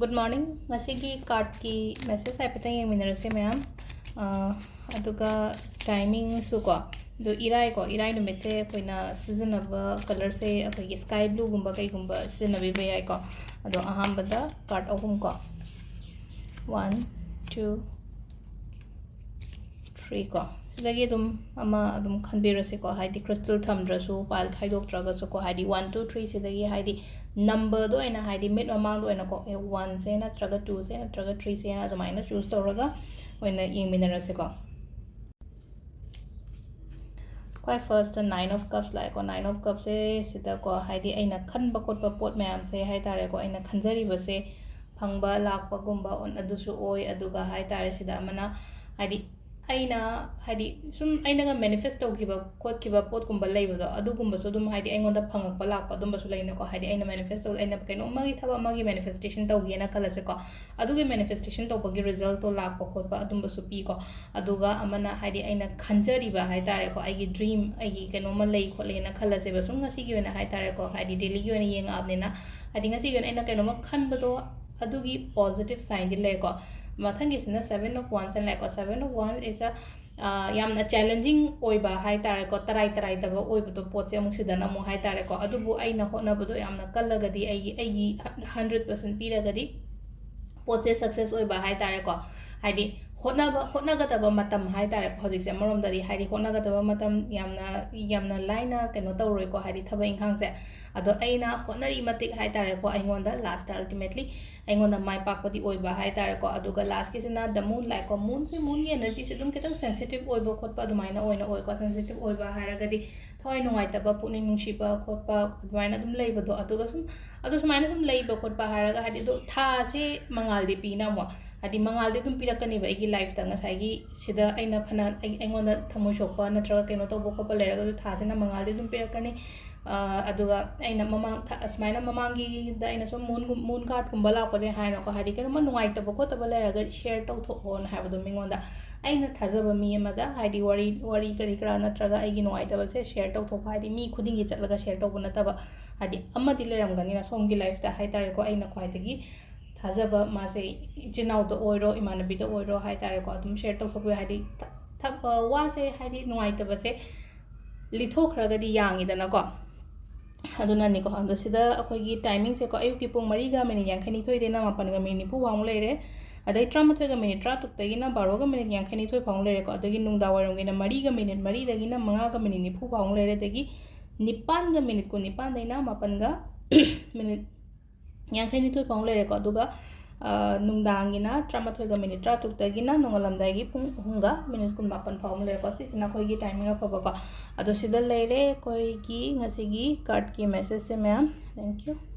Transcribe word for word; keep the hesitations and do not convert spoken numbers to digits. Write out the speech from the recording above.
Good morning. ꯉꯁꯤꯒꯤ cardꯀꯤ message ꯍꯥꯏꯐꯦꯠꯇꯪ ꯌꯦꯡꯃꯤꯟꯅꯔꯁꯦ ꯃꯌꯥꯝ꯫ ꯑꯥ, ꯑꯗꯨꯒ timingꯁꯨ ꯀꯣ, ꯑꯗꯣ ꯏꯔꯥꯏ ꯀꯣ, ꯏꯔꯥꯏ ꯅꯨꯃꯤꯠꯁꯦ ꯑꯩꯈꯣꯏꯅ ꯁꯤꯖꯤꯟꯅꯕ colourꯁꯦ ꯑꯩꯈꯣꯏꯒꯤ sky blueꯒꯨꯝꯕ ꯀꯩꯒꯨꯝꯕ ꯁꯤꯖꯤꯟꯅꯕꯤꯕ ꯌꯥꯏꯀꯣ꯫ ꯑꯗꯣ ꯑꯍꯥꯟꯕꯗ card ꯑꯍꯨꯝ ꯀꯣ, one, two, three ꯀꯣ, ꯁꯤꯗꯒꯤ ꯑꯗꯨꯝ ꯑꯃ ꯑꯗꯨꯝ ꯈꯟꯕꯤꯔꯁꯤꯀꯣ, ꯍꯥꯏꯗꯤ crystal ꯊꯝꯗ꯭ꯔꯁꯨ, pile ꯈꯥꯏꯗꯣꯛꯇ꯭ꯔꯒꯁꯨꯀꯣ, ꯍꯥꯏꯗꯤ one, two, three ꯁꯤꯗꯒꯤ ꯍꯥꯏꯗꯤ numberꯗꯣ ꯑꯣꯏꯅ, ꯍꯥꯏꯗꯤ ꯃꯤꯠ ꯃꯃꯥꯡꯗ ꯑꯣꯏꯅꯀꯣ, ꯑꯦ, oneꯁꯦ ꯅꯠꯇ꯭ꯔꯒ twoꯁꯦ ꯅꯠꯇ꯭ꯔꯒ threeꯁꯦꯅ ꯑꯗꯨꯃꯥꯏꯅ choose ꯇꯧꯔꯒ ꯑꯣꯏꯅ ꯌꯦꯡꯃꯤꯟꯅꯔꯁꯤꯀꯣ꯫ ꯈ꯭ꯋꯥꯏ firstꯇ nine of cups ꯂꯥꯛꯑꯦꯀꯣ꯫ Nine of cupsꯁꯦ ꯁꯤꯗꯀꯣ, ꯍꯥꯏꯗꯤ ꯑꯩꯅ ꯈꯟꯕ ꯈꯣꯠꯄ ꯄꯣꯠ ꯃꯌꯥꯝꯁꯦ ꯍꯥꯏ ꯇꯥꯔꯦꯀꯣ, ꯑꯩꯅ ꯈꯟꯖꯔꯤꯕꯁꯦ ꯐꯪꯕ ꯂꯥꯛꯄꯒꯨꯝꯕ ꯑꯣꯟ-, ꯑꯗꯨꯁꯨ ꯑꯣꯏ꯫ ꯑꯗꯨꯒ ꯍꯥꯏ ꯇꯥꯔꯦ, ꯁꯤꯗ ꯑꯃꯅ ꯍꯥꯏꯗꯤ ꯑꯩꯅ, ꯍꯥꯏꯗꯤ ꯁꯨꯝ ꯑꯩꯅꯒ manifest ꯇꯧꯈꯤꯕ ꯈꯣꯠꯈꯤꯕ ꯄꯣꯠꯀꯨꯝꯕ ꯂꯩꯕꯗꯣ, ꯑꯗꯨꯒꯨꯝꯕꯁꯨ ꯑꯗꯨꯝ ꯍꯥꯏꯗꯤ ꯑꯩꯉꯣꯟꯗ ꯐꯪꯉꯛꯄ ꯂꯥꯛꯄ ꯑꯗꯨꯝꯕꯁꯨ ꯂꯩꯅꯀꯣ꯫ ꯍꯥꯏꯗꯤ ꯑꯩꯅ manifest ꯇꯧ-, ꯑꯩꯅ ꯀꯩꯅꯣꯝꯃꯒꯤ ꯊꯕꯛ ꯑꯃꯒꯤ manifestation ꯇꯧꯒꯦꯅ ꯈꯜꯂꯁꯦꯀꯣ, ꯑꯗꯨꯒꯤ manifestation ꯇꯧꯕꯒꯤ resultꯇꯣ ꯂꯥꯛꯄ ꯈꯣꯠꯄ ꯑꯗꯨꯝꯕꯁꯨ ꯄꯤꯀꯣ꯫ ꯑꯗꯨꯒ ꯑꯃꯅ ꯍꯥꯏꯗꯤ ꯑꯩꯅ ꯈꯟꯖꯔꯤꯕ ꯍꯥꯏ ꯇꯥꯔꯦꯀꯣ, ꯑꯩꯒꯤ dream, ꯑꯩꯒꯤ ꯀꯩꯅꯣꯝꯃ ꯂꯩ ꯈꯣꯠꯂꯦꯅ ꯈꯜꯂꯁꯦꯕ, ꯁꯨꯝ ꯉꯁꯤꯒꯤ ꯑꯣꯏꯅ ꯍꯥꯏ ꯇꯥꯔꯦꯀꯣ, ꯍꯥꯏꯗꯤ dailyꯒꯤ ꯑꯣꯏꯅ ꯌꯦꯡꯉꯛꯑꯕꯅꯤꯅ, ꯍꯥꯏꯗꯤ ꯉꯁꯤꯒꯤ ꯑꯣꯏꯅ ꯑꯩꯅ ꯀꯩꯅꯣꯝꯃ ꯈꯟꯕꯗꯣ ꯑꯗꯨꯒꯤ positive signꯗꯤ ꯂꯩꯀꯣ꯫ ꯃꯊꯪꯒꯤꯁꯤꯅ Seven of Wands ꯂꯥꯛꯑꯦꯀꯣ꯫ Seven of Wands is a, ꯑ, ꯌꯥꯝꯅ challenging ꯑꯣꯏꯕ ꯍꯥꯏ ꯇꯥꯔꯦꯀꯣ, ꯇꯔꯥꯏ ꯇꯔꯥꯏꯗꯕ ꯑꯣꯏꯕꯗꯣ ꯄꯣꯠꯁꯦ ꯑꯃꯨꯛ ꯁꯤꯗꯅ ꯑꯃꯨꯛ ꯍꯥꯏ ꯇꯥꯔꯦꯀꯣ꯫ ꯑꯗꯨꯕꯨ ꯑꯩꯅ ꯍꯣꯠꯅꯕꯗꯣ ꯌꯥꯝꯅ ꯀꯜꯂꯒꯗꯤ, ꯑꯩꯒꯤ, ꯑꯩꯒꯤ hundred percent ꯄꯤꯔꯒꯗꯤ ꯄꯣꯠꯁꯦ success ꯑꯣꯏꯕ ꯍꯥꯏ ꯇꯥꯔꯦꯀꯣ꯫ ꯍꯥꯏꯗꯤ ꯍꯣꯠꯅꯕ, ꯍꯣꯠꯅꯒꯗꯕ ꯃꯇꯝ ꯍꯥꯏ ꯇꯥꯔꯦꯀꯣ꯫ ꯍꯧꯖꯤꯛꯁꯦ ꯑꯃꯔꯣꯝꯗꯗꯤ ꯍꯥꯏꯗꯤ ꯍꯣꯠꯅꯒꯗꯕ ꯃꯇꯝ ꯌꯥꯝꯅ, ꯌꯥꯝꯅ ꯂꯥꯏꯅ ꯀꯩꯅꯣ ꯇꯧꯔꯣꯏꯀꯣ, ꯍꯥꯏꯗꯤ ꯊꯕꯛ ꯏꯪꯈꯥꯡꯁꯦ꯫ ꯑꯗꯣ ꯑꯩꯅ ꯍꯣꯠꯅꯔꯤ ꯃꯇꯤꯛ ꯍꯥꯏ ꯇꯥꯔꯦꯀꯣ, ꯑꯩꯉꯣꯟꯗ lastꯇ ultimatelyꯑꯩꯉꯣꯟꯗ ꯃꯥꯏ ꯄꯥꯛꯄꯗꯤ ꯑꯣꯏꯕ ꯍꯥꯏ ꯇꯥꯔꯦꯀꯣ꯫ ꯑꯗꯨꯒ lastꯀꯤꯁꯤꯅ the moon ꯂꯥꯛꯑꯦꯀꯣ꯫ Moonꯁꯦ, moonꯒꯤ energyꯁꯦ ꯑꯗꯨꯝ ꯈꯤꯇꯪ sensitive ꯑꯣꯏꯕ ꯈꯣꯠꯄ ꯑꯗꯨꯃꯥꯏꯅ ꯑꯣꯏꯅ ꯑꯣꯏꯀꯣ꯫ Sensitive ꯑꯣꯏꯕ ꯍꯥꯏꯔꯒꯗꯤ ꯊꯋꯥꯏ ꯅꯨꯡꯉꯥꯏꯇꯕ, ꯄꯨꯛꯅꯤꯡ ꯅꯨꯡꯁꯤꯕ ꯈꯣꯠꯄ ꯑꯗꯨꯃꯥꯏꯅ ꯑꯗꯨꯝ ꯂꯩꯕꯗꯣ꯫ ꯑꯗꯨꯒ ꯁꯨꯝ, ꯑꯗꯣ ꯁꯨꯃꯥꯏꯅ ꯁꯨꯝ ꯂꯩꯕ ꯈꯣꯠꯄ ꯍꯥꯏꯔꯒ ꯍꯥꯏꯗꯤ, ꯑꯗꯣ ꯊꯥꯁꯦ ꯃꯉꯥꯜꯗꯤ ꯄꯤꯅ ꯑꯃꯨꯛ, ꯍꯥꯏꯗꯤ ꯃꯉꯥꯜꯗꯤ ꯑꯗꯨꯝ ꯄꯤꯔꯛꯀꯅꯦꯕ ꯑꯩꯒꯤ lifeꯇ꯫ ꯉꯁꯥꯏꯒꯤ ꯁꯤꯗ ꯑꯩꯅ ꯐꯅ, ꯑꯩ-, ꯑꯩꯉꯣꯟꯗ ꯊꯃꯣꯏ ꯁꯣꯛꯄ ꯅꯠꯇ꯭ꯔꯒ ꯀꯩꯅꯣ ꯇꯧꯕ ꯈꯣꯠꯄ ꯂꯩꯔꯒꯁꯨ ꯊꯥꯁꯤꯅ ꯃꯉꯥꯜꯗꯤ ꯑꯗꯨꯝ ꯄꯤꯔꯛꯀꯅꯤ꯫ ꯑ, ꯑꯗꯨꯒ ꯑꯩꯅ ꯃꯃꯥꯡ ꯊ-, ꯑꯁꯨꯃꯥꯏꯅ ꯃꯃꯥꯡꯒꯤꯗ ꯑꯩꯅ ꯁꯨꯝ moonꯒꯨꯝ-, moon cardꯀꯨꯝꯕ ꯂꯥꯛꯄꯁꯦ ꯍꯥꯏꯅꯀꯣ, ꯍꯥꯏꯗꯤ ꯀꯩꯅꯣꯝꯃ ꯅꯨꯡꯉꯥꯏꯇꯕ ꯈꯣꯠꯇꯕ ꯂꯩꯔꯒ share ꯇꯧꯊꯣꯛꯑꯣꯅ ꯍꯥꯏꯕꯗꯣ ꯃꯤꯉꯣꯟꯗ꯫ ꯑꯩꯅ ꯊꯥꯖꯕ ꯃꯤ ꯑꯃꯗ ꯍꯥꯏꯗꯤ ꯋꯥꯔꯤ, ꯋꯥꯔꯤ ꯀꯔꯤ ꯀꯔꯥ ꯅꯠꯇ꯭ꯔꯒ ꯑꯩꯒꯤ ꯅꯨꯡꯉꯥꯏꯇꯕꯁꯦ share ꯇꯧꯊꯣꯛꯄ, ꯍꯥꯏꯗꯤ ꯃꯤ ꯈꯨꯗꯤꯡꯒꯤ ꯆꯠꯂꯒ share ꯇꯧꯕ ꯅꯠꯇꯕ, ꯍꯥꯏꯗꯤ ꯑꯃꯗꯤ ꯂꯩꯔꯝꯒꯅꯤꯅ ꯁꯣꯝꯒꯤ lifeꯇ ꯍꯥꯏ ꯇꯥꯔꯦꯀꯣ, ꯑꯩꯅ ꯈ꯭ꯋꯥꯏꯗꯒꯤ ꯊꯥꯖꯕ ꯃꯥꯁꯦ ꯏꯆꯤꯟ ꯏꯅꯥꯎꯗ ꯑꯣꯏꯔꯣ, ꯏꯃꯥꯟꯅꯕꯤꯗ ꯑꯣꯏꯔꯣ ꯍꯥꯏ ꯇꯥꯔꯦꯀꯣ, ꯑꯗꯨꯝ ꯁꯦꯌꯔ ꯇꯧꯊꯣꯛꯄꯤꯌꯨ꯫ ꯍꯥꯏꯗꯤ ꯊ- ꯊ- ꯋꯥꯁꯦ, ꯍꯥꯏꯗꯤ ꯅꯨꯡꯉꯥꯏꯇꯕꯁꯦ ꯂꯤꯊꯣꯛꯈ꯭ꯔꯒꯗꯤ ꯌꯥꯡꯉꯤꯗꯅꯀꯣ꯫ ꯑꯗꯨꯅꯅꯤꯀꯣ꯫ ꯑꯗꯣ ꯁꯤꯗ ꯑꯩꯈꯣꯏꯒꯤ ꯇꯥꯏꯃꯤꯡꯁꯦꯀꯣ, ꯑꯌꯨꯛꯀꯤ ꯄꯨꯡ ꯃꯔꯤꯒ ꯃꯤꯅꯤꯠ ꯌꯥꯡꯈꯩꯅꯤꯊꯣꯏꯗꯩꯅ ꯃꯥꯄꯟꯒ ꯃꯤꯅꯤꯠ ꯅꯤꯐꯨ ꯐꯥꯎ ꯂꯩꯔꯦ꯫ ꯑꯗꯩ ꯇꯔꯥꯃꯥꯊꯣꯏꯒ ꯃꯤꯅꯤꯠ ꯇꯔꯥꯇꯔꯨꯛꯇꯒꯤꯅ ꯕꯥꯔꯣꯒ ꯃꯤꯅꯤꯠ ꯌꯥꯡꯈꯩꯅꯤꯊꯣꯏ ꯐꯥꯎ ꯂꯩꯔꯦꯀꯣ꯫ ꯑꯗꯒꯤ ꯅꯨꯡꯗꯥꯡ ꯋꯥꯏꯔꯝꯒꯤꯅ ꯃꯔꯤꯒ ꯃꯤꯅꯤꯠ ꯃꯔꯤꯗꯒꯤꯅ ꯃꯉꯥꯒ ꯃꯤꯅꯤꯠ ꯅꯤꯐꯨ ꯐꯥꯎ ꯂꯩꯔꯦ꯫ ꯑꯗꯒꯤ ꯅꯤꯄꯥꯟꯒ ꯃꯤꯅꯤꯠ ꯀꯨꯟꯅꯤꯄꯥꯟꯗꯩꯅ ꯃꯥꯄꯟꯒ ꯃꯤꯅꯤꯠ ꯌꯥꯡꯈꯩꯅꯤꯊꯣꯏ ꯐꯥꯎ ꯂꯩꯔꯦꯀꯣ꯫ ꯑꯗꯨꯒ, ꯑ, ꯅꯨꯡꯗꯥꯡꯒꯤꯅ ꯇꯔꯥꯃꯥꯊꯣꯏꯒ ꯃꯤꯅꯤꯠ ꯇꯔꯥꯇꯔꯨꯛꯇꯒꯤꯅ ꯅꯣꯡꯉꯥꯜꯂꯝꯗꯥꯏꯒꯤ ꯄꯨꯡ ꯑꯍꯨꯝꯒ ꯃꯤꯅꯤꯠ ꯀꯨꯟꯃꯥꯄꯟ ꯐꯥꯎ ꯑꯃ ꯂꯩꯔꯦꯀꯣ꯫ ꯁꯤꯁꯤꯅ ꯑꯩꯈꯣꯏꯒꯤ ꯇꯥꯏꯃꯤꯡ ꯑꯐꯕꯀꯣ꯫ ꯑꯗꯣ ꯁꯤꯗ ꯂꯩꯔꯦ ꯑꯩꯈꯣꯏꯒꯤ ꯉꯁꯤꯒꯤ ꯀꯥꯔꯠꯀꯤ ꯃꯦꯁꯦꯖꯁꯦ ꯃꯌꯥꯝ꯫ Thank you꯫